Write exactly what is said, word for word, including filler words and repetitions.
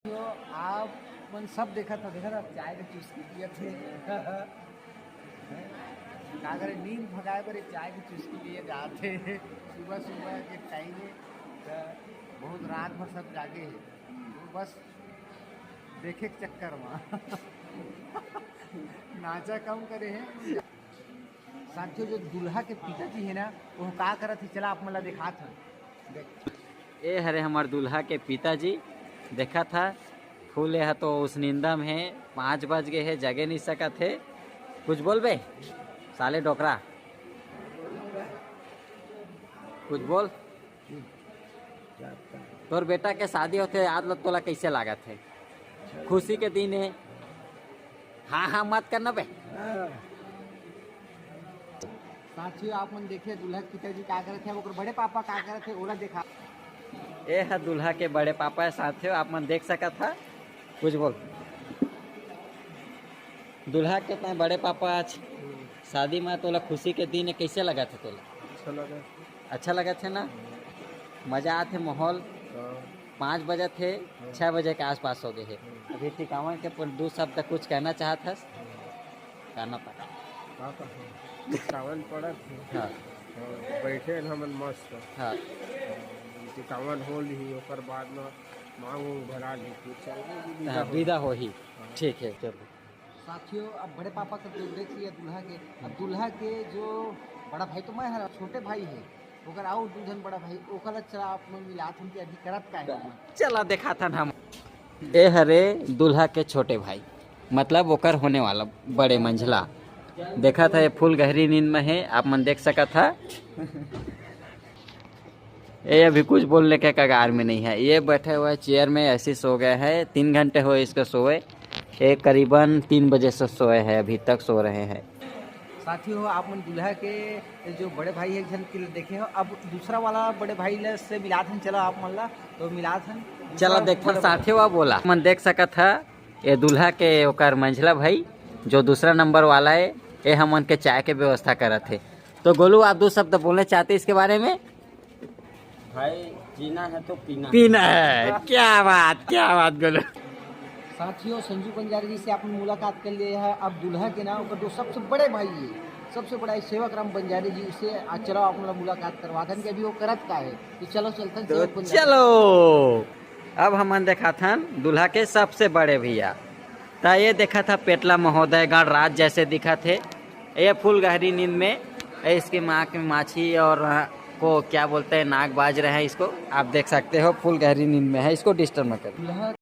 तो आप मन सब देखा था, देखा था, चाय के चुस्की पियत हे। का करे, नींद भगाए बर चाय के चुस्की लिए जात हे। सुबह सुबह के टाइम हे, त बहुत रात भर सब जागे हे। तो बस देखे के चक्कर में नाचा कम करे हे। साथियों, जो दूल्हा के पिताजी हे ना, वो का करत हे, चला आप मन ला दिखात हन। देख। ए हरे हमर दूल्हा के पिताजी, देखत हा, फूल ए हा तो उसनिंदा में हे, पाँच बज गए हे, जगे नहीं सकत हे। कुछ बोलबे साले डोकरा, कुछ बोल। तोर बेटा के शादी होथे, आज ल तोला कैसे लागत हे? खुशी के दिन हे। हाँ, हाँ, मत करना बे। साथियों, आप मन देखिए, दूल्हा के पिताजी का करत हे, ओकर बड़े पापा का करत हे, ओला देखा। ए ह दूल्हा के बड़े पापा हे। साथियों, आप मन देख सकत हा, कुछ बोल। दूल्हा के तैं बड़े पापा आज शादी में, तोला खुशी के दिन हे, कैसे लगत हे तोला? अच्छा लगा। अच्छा लगत हे ना? मजा आत हे माहौल। हाँ। पाँच बजे थे, हाँ। छः बजे के आसपास हो गए हे। हाँ। अभी टिकावन के पर दो शब्द कुछ कहना चाहत हस? हाँ। कहना पड़ा। का कहूँ? टिकावन पड़त हे। हाँ। हाँ, बैठे हन हमन मस्त। हाँ। टिकावन हो लिही, ओकर बाद में मांग उंग भरा लिही, फिर चल विदा हाँ, होही। विदा होही। हाँ। ठीक है, चलो। साथियों, अब बड़े पापा के तो देख लिया दूल्हा के। अब दूल्हा के जो बड़ा भाई तो मैं हर, छोटे भाई हे, ओकर आउ दू झन बड़ा भाई, ओकर ला चला आप मन मिलात हन कि अभी करत का हे। चला देखात हन हम। ए हरे दूल्हा के छोटे भाई, मतलब ओकर होने वाला बड़े मंझला। देखत हा, ये फूल गहरी नींद में हे, आप मन देख सकत हा। ये अभी कुछ बोलने के कगार में नहीं है, ये बैठे हुए चेयर में ऐसे सो गए हैं। तीन घंटे हुए इसको सोए, ये करीबन तीन बजे से सोए हैं, अभी तक सो रहे हैं। साथियों, आप मन दूल्हा के जो बड़े भाई हे, एक झन के देखे हो, अब दूसरा वाला बड़े भाई ले से मिलात हन, चलो आप मन ला तो मिलात हन। चला दूसरा देखथन बड़े साथियों, आप बोला मन देख सकत हा, ये दूल्हा के ओकर मंझला भाई जो दूसरा नंबर वाला हे, ये हमन के चाय के व्यवस्था करत हे। तो गोलू, आप दो शब्द बोलना चाहते इसके बारे में? भाई, जीना है तो पीना है। पीना है। क्या बात, क्या बात, गोलू। साथियों, संजू बंजारे जी से आपने मुलाकात कर लिया है। अब दूल्हा के ना, ओकर जो सबसे बड़े भाई हे, सबसे बड़ा हे सेवक राम बंजारे जी, उससे आज चलो आप लोग मुलाकात करवा देन कि अभी वो करत का हे। तो चलो चलथन तो सेवक बंजारे। चलो, अब हमन देखाथन दूल्हा के सबसे बड़े भैया। त ये देखत हा पेटला महोदय गणराज जैसे दिखत हे। ये फूल गहरी नींद में, ये इसके आँख में माछी और, अ, को क्या बोलते हैं, नाग बाज रहे हैं इसको। आप देख सकते हो, फूल गहरी नींद में है, इसको डिस्टर्ब मत करो।